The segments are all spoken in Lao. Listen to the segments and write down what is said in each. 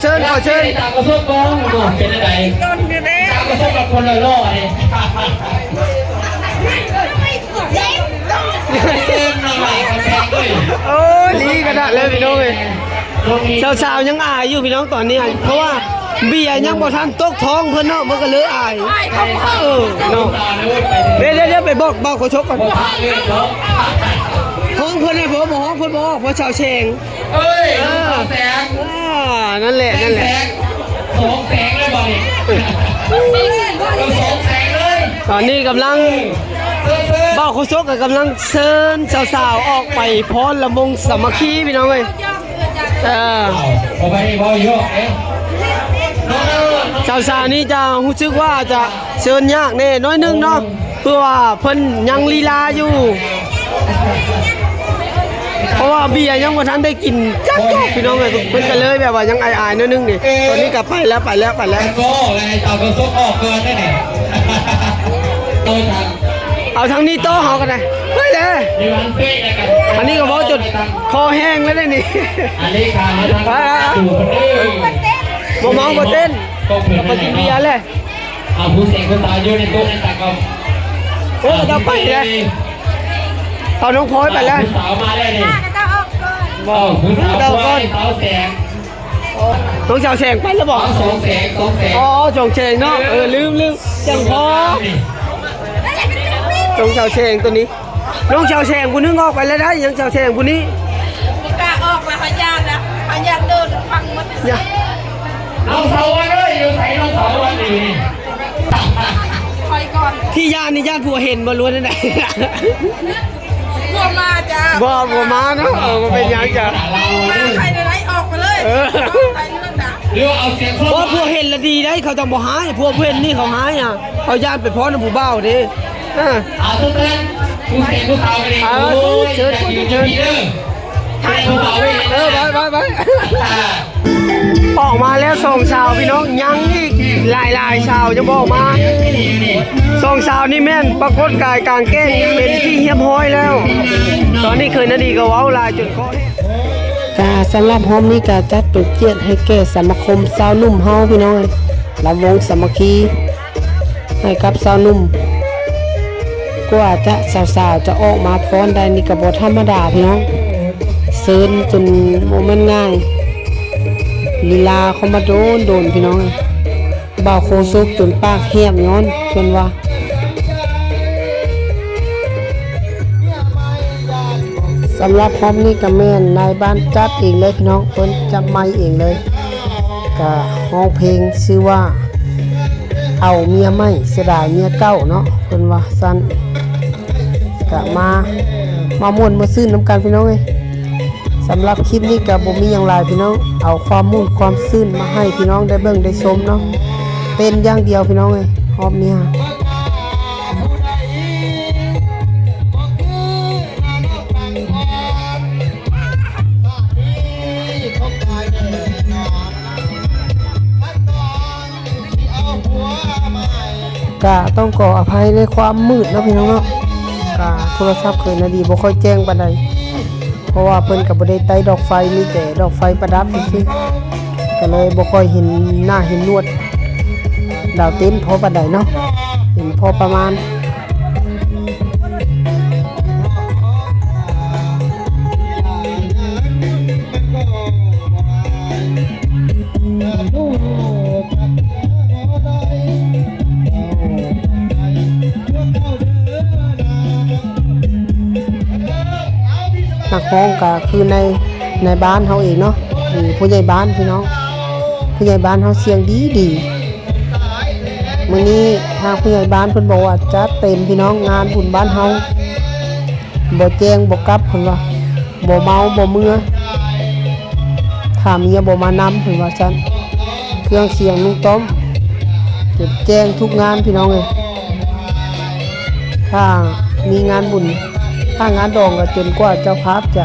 ເຊີນ ຂໍເຊີນ ຕາມປະສົບກອງເນາະ ເປັນຈັ່ງໃດ? ຕາມປະສົບກັບຄົນຫຼໍ່ໆນີ້ ເຊີນມາຫຼາຍກຳແພງເລີຍ. ໂອ້ຍ ດີຂະໜາດເລີຍພີ່ນ້ອງເອີຍ. ສາວໆຍັງອາຍຢູ່ພີ່ນ້ອງຕອນນີ້ ເພາະວ່າເບຍຍັງບໍ່ທັນຕົກທ້ອງເພິ່ນເນາະ ມັນກໍເລີຍອາຍ. ເອີ ເນາະ. ດຽວໆ ໄປບອກບ່າວໂຄສົກກ່ອນ. ຮ້ອງເພິ່ນໃຫ້ ບໍ່ ບໍ່ຮ້ອງເພິ່ນບໍ່ອອກ ເພາະສາວແສງ. ເອີຍ ສາວແສງ. ອ່າ ນັ້ນແຫຼະ ນັ້ນແຫຼະ. ສອງແສງເລີຍບໍ່ນີ້? ເອີ ສອງແສງເລີຍ. ຕອນນີ້ກຳລັງ ເຊີນໆ ບ່າວໂຄສົກກໍກຳລັງເຊີນສາວໆອອກໄປຟ້ອນລຳວົງສາມັກຄີພີ່ນ້ອງເອີຍ. ເອີ ເອົາ ເອົາໄປເວົ້າຢອກເດ້. ສາວໆນີ້ຈະຮູ້ສຶກວ່າຈະເຊີນຍາກແດ່ໜ້ອຍໜຶ່ງເນາະ ເພາະວ່າເພິ່ນຍັງລີລາຢູ່ ເພາະວ່າເບຍຍັງບໍ່ທັນໄດ້ກິນຈັກຈອກພີ່ນ້ອງເອີຍ. ເພິ່ນກໍເລີຍແບບວ່າຍັງອາຍໆໜ້ອຍໜຶ່ງນີ້. ຕອນນີ້ກໍໄປແລ້ວ ໄປແລ້ວ ໄປແລ້ວ. ກໍໃຫ້ຕາມປະສົບອອກກ່ອນເດ້ນີ້. ເອົາທາງນີ້ຕໍ່ເຮົາກໍໄດ້. ໄປເດ້. ອັນນີ້ກໍເວົ້າຈົນຄໍແຫ້ງແລ້ວເດ້ນີ້. ອັນນີ້ການ ອ່າ ບໍ່ເມົາບໍ່ເຕັ້ນ ໄປກິນເບຍແຫຼະ. ເອົາ ຜູ້ແສງຜູ້ສາວຢູ່ໃນໂຕະໃນຕັກເອົາ. ໂອ້ ເຂົາເຈົ້າໄປແລ້ວ. ເອົາ ນ້ອງພອຍໄປແລ້ວ. ຜູ້ສາວມາແລ້ວນີ້. ບໍ່ ເອົາ ຜູ້ສາວ ເອົາ ພອຍ ສາວແສງ. ນ້ອງສາວແສງໄປແລ້ວບໍ່? ເອົາ ສອງແສງ ສອງແສງ. ອໍ ສອງແສງເນາະ. ເອີ ລືມ ລືມ ຈັ່ງພໍ. ນ້ອງສາວແສງໂຕນີ້. ນ້ອງສາວແສງຜູ້ໜຶ່ງອອກໄປແລ້ວໄດ໋ ຍັງສາວແສງຜູ້ນີ້. ບໍ່ກ້າອອກລະ ເຂົາຢ້ານນະ ເຂົາຢ້ານໂດນຟັງໝົດ. ນ້ອງສາວວັນເອີຍ ຢູ່ໃສນ້ອງສາວວັນນີ້? ຂ້ອຍກ່ອນ. ທີ່ຢ້ານນີ້ຢ້ານຜົວເຫັນບໍ່ ຫຼືວ່າແນວໃດ? ຜົວມາຈ້າ. ບໍ່ ຜົວມາເນາະ. ເອີ ບໍ່ເປັນຫຍັງຈ້າ. ໃຜໄດ້ອອກໄປເລີຍ. ເອີ ໄປເລື່ອງດາ. ບໍ່ ຜົວເຫັນລະດີໄດ໋ ເຂົາຈັ່ງບໍ່ຮ້າຍ. ຜົວເຫັນນີ້ເຂົາຮ້າຍອະ ເຂົາຢ້ານໄປຟ້ອນນຳຜູ້ບ່າວເດ້. ອ່າ ເຊີນ ຜູ້ແສງຜູ້ສາວໄປເລີຍ. ອ່າ ເຊີນ ເຊີນ ເຊີນ. ເອີ ໄປ ໄປ ໄປ. ອ່າ ອອກມາແລ້ວສອງສາວພີ່ນ້ອງ ຍັງອີກຫຼາຍໆສາວຍັງບໍ່ອອກມາ. ສອງສາວນີ້ແມ່ນປາກົດກາຍກາງແຈ້ງເປັນທີ່ຮຽບຮ້ອຍແລ້ວ. ຕອນນີ້ເຂີນນາດີກໍເວົ້າຫຼາຍຈົນຄໍແຫ້ງ. ກະສຳລັບຮອບນີ້ກະຈັດເປັນກຽດໃຫ້ແກ່ສະມາຄົມຊາວໜຸ່ມເຮົາພີ່ນ້ອງເອີຍ ລຳວົງສາມັກຄີ ໃຫ້ກັບຊາວໜຸ່ມ ກວ່າຈະສາວໆຈະອອກມາຟ້ອນໄດ້ນີ້ກໍບໍ່ທຳມະດາພີ່ນ້ອງ. ເຊີນຈົນບໍ່ແມ່ນງ່າຍ ລີລາເຂົ້າມາໂດນໆພີ່ນ້ອງ. ບ່າວໂຄສົກຈົນປາກແຫບຍ້ອນເພິ່ນວ່າ. ສຳລັບຮອບນີ້ກໍແມ່ນນາຍບ້ານຈັດເອງເລີຍພີ່ນ້ອງ ເພິ່ນຈັດໃໝ່ເອງເລີຍ. ກະຮ້ອງເພງຊື່ວ່າ ເອົາເມຍໃໝ່ເສຍດາຍເມຍເກົ່າເນາະ ເພິ່ນວ່າຊັ້ນ. ກະມາ ມາມ່ວນມາຊື່ນນຳກັນພີ່ນ້ອງເອີຍ. ສຳລັບຄລິບນີ້ກະບໍ່ມີຫຍັງຫຼາຍພີ່ນ້ອງ ເອົາຄວາມມ່ວນຄວາມຊື່ນມາໃຫ້ພີ່ນ້ອງໄດ້ເບິ່ງໄດ້ຊົມເນາະ. ເຕັ້ນຢ່າງດຽວພີ່ນ້ອງເອີຍ ຮອບນີ້. ກະຕ້ອງຂໍອະໄພໃນຄວາມມືດເນາະພີ່ນ້ອງເນາະ. ກະໂທລະສັບເຂີນນາດີບໍ່ຄ່ອຍແຈ້ງປານໃດ ເພາະວ່າເພິ່ນກະບໍ່ໄດ້ໄຕ້ດອກໄຟ ມີແຕ່ດອກໄຟປະດັບຊື່ໆ ກະເລີຍບໍ່ຄ່ອຍເຫັນໜ້າເຫັນໜວດດາວເຕັນພໍປານໃດເນາະ ເຫັນພໍປະມານ. ນັກຮ້ອງກະຄືໃນ ໃນບ້ານເຮົາເອງເນາະ ຜູ້ໃຫຍ່ບ້ານພີ່ນ້ອງ ຜູ້ໃຫຍ່ບ້ານເຮົາສຽງດີໆ. ມື້ນີ້ທາງຜູ້ໃຫຍ່ບ້ານເພິ່ນບອກວ່າຈັດເຕັມພີ່ນ້ອງ ງານບຸນບ້ານເຮົາ ບໍ່ແຈ້ງບໍ່ກັບເພິ່ນວ່າ ບໍ່ເມົາບໍ່ເມືອ ຖ້າເມຍບໍ່ມານຳເພິ່ນວ່າຊັ້ນ. ເຄື່ອງສຽງລຸງຕ້ອມ ຈົນແຈ້ງທຸກງານພີ່ນ້ອງເອີຍ. ຖ້າມີງານບຸນ ຖ້າງານດອງກໍຈົນກວ່າເຈົ້າພາບຈະ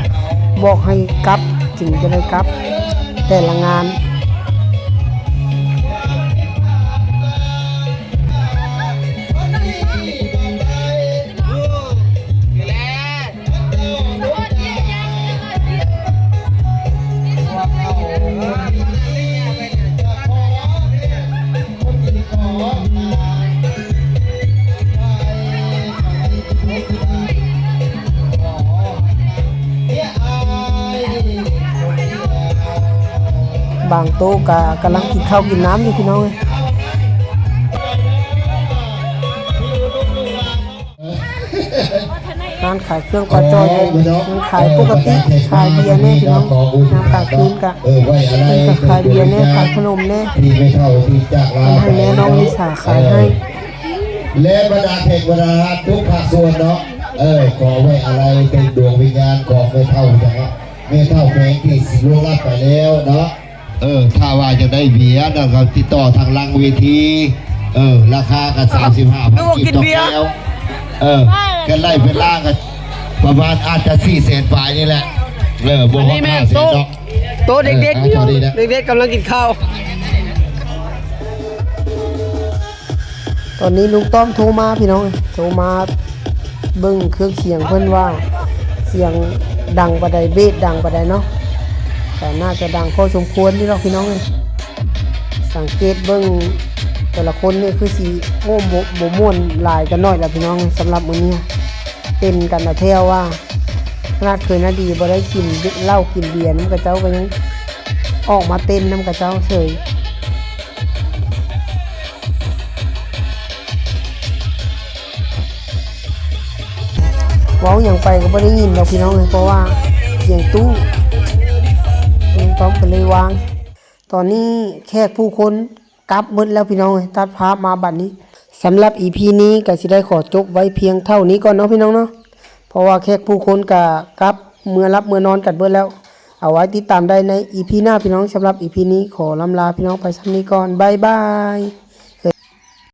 ບອກໃຫ້ກັບ ຈຶ່ງຈະໄດ້ກັບແຕ່ລະງານ. ເ ບາງໂຕະກະກຳລັງກິນເຂົ້າກິນນ້ຳຢູ່ພີ່ນ້ອງເອີຍ. ຮ້ານຂາຍເຄື່ອງປາຈ່ອຍຍັງຂາຍປົກກະຕິ ຂາຍເບຍແດ່ພີ່ນ້ອງ. ຍາມກາງຄືນກະເພິ່ນກະຂາຍເບຍແດ່ ຂາຍຂະໜົມແດ່ ທີ່ແມ່ເຖົ້າທີ່ຈາກລາວໄປເນາະ ນ້ອງນິສາຂາຍໃຫ້ ແລະ ບັນດາແຂກບັນດາທ່ານທຸກພາກສ່ວນເນາະ ເອີ ຂໍໄວ້ອາໄລເຖິງດວງວິນຍານຂອງແມ່ເຖົ້າ ແມ່ເຖົ້າແຂວງທີ່ລ່ວງລັບໄປແລ້ວເນາະ. ເອີ ຖ້າວ່າຢາກໄດ້ເບຍນະ ກໍຕິດຕໍ່ທາງຫຼັງເວທີ. ເອີ ລາຄາກໍສາມສິບຫ້າພັນກີບຕໍ່ແກ້ວ. ເອີ ກັນໄລ່ເປັນລ້ານກໍປະມານອາດຈະສີ່ແສນປາຍນີ້ແຫຼະ. ເອີ ບໍ່ຮອດຫ້າແສນດອກ. ໂຕະເດັກໆຢູ່ ເດັກໆກຳລັງກິນເຂົ້າ. ຕອນນີ້ລຸງຕ້ອມໂທມາພີ່ນ້ອງ ໂທມາເບິ່ງເຄື່ອງສຽງເພິ່ນວ່າສຽງດັງປານໃດ ເບສດັງປານໃດເນາະ. ກໍໜ້າຈະດັງພໍສົມຄວນນີ້ດອກພີ່ນ້ອງເອີຍ. ສັງເກດເບິ່ງແຕ່ລະຄົນນີ້ຄືຊິ ໂອ້ ບໍ່ ບໍ່ມ່ວນຫຼາຍກັນໜ້ອຍລະພີ່ນ້ອງ. ສຳລັບມື້ນີ້ເຕັ້ນກັນແທ້ໆວ່າ ຂະໜາດເຄີຍໜ້າດີບໍ່ໄດ້ກິນເຫຼົ້າກິນເບຍນຳເຂົາເຈົ້າ ກໍຍັງອອກມາເຕັ້ນນຳເຂົາເຈົ້າເສີຍ. ເວົ້າຫຍັງໄປກໍບໍ່ໄດ້ຍິນດອກພີ່ນ້ອງເອີຍ ເພາະວ່າສຽງຕູ້ ລຸງຕ້ອມກໍເລີຍວາງ. ຕອນນີ້ແຂກຜູ້ຄົນກັບໝົດແລ້ວພີ່ນ້ອງເອີຍ ຕັດພາບມາບັດນີ້. ສຳລັບອີພີນີ້ກໍຊິໄດ້ຂໍຈົບໄວ້ພຽງເທົ່ານີ້ກ່ອນເນາະພີ່ນ້ອງເນາະ ເພາະວ່າແຂກຜູ້ຄົນກໍກັບເມືອຫຼັບເມືອນອນກັນເບິດແລ້ວ. ເອົາໄວ້ຕິດຕາມໄດ້ໃນອີພີໜ້າພີ່ນ້ອງ. ສຳລັບອີພີນີ້ຂໍລ່ຳລາພີ່ນ້ອງໄປສ່ຳນີ້ກ່ອນ ບາຍບາຍ.